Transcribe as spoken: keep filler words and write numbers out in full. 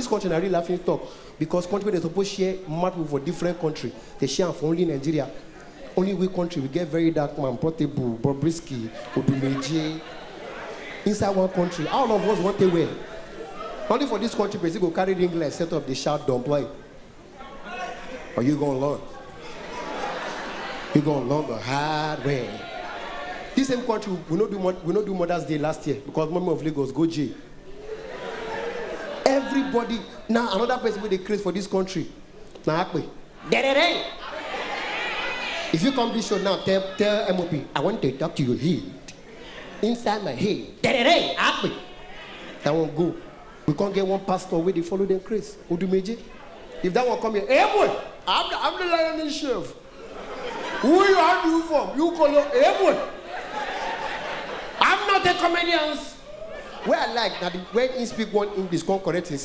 Country na real laughing stock, because country wey dey suppose share mad people for different country, dey share am for only Nigeria. Only we country we get very dark man, Portable, Bobrisky, Odumeje. Inside one country, all of us want to wear. Only for this country, person go carry ring light, set up, dey shout, "Don't play." Are you gonna learn? You gonna learn the hard way. This same country, we no do mo- we no do Mother's Day last year because Mommy of Lagos go jail. Everybody, now another person wey dey craze for this country, na Akpe. Derere! If you come this show now, tell tell M O P, "I want to talk to your head." Inside my head, Derere! Akpe. That one go. We can't get one pastor wey dey follow them craze. Odumeje. If that one come here, "Hey boy, I'm the, I'm the lioness chef. Who you are you from? You call your, hey boy. I'm not a comedian." Where I like that when he speak one English, come correct himself.